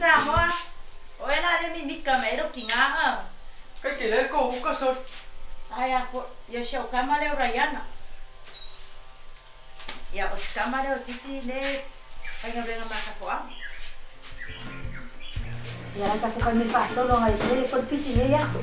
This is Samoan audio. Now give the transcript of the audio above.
Samoa. O ela le mimika me ro kinga. Kai ke le ko uka so. Ai a ko ya shau kama le Rayana. Ya os kama le titi le kai ngabenga maka ko am. Ya ta ko mi paso lo ngai le por pisi ne yaso.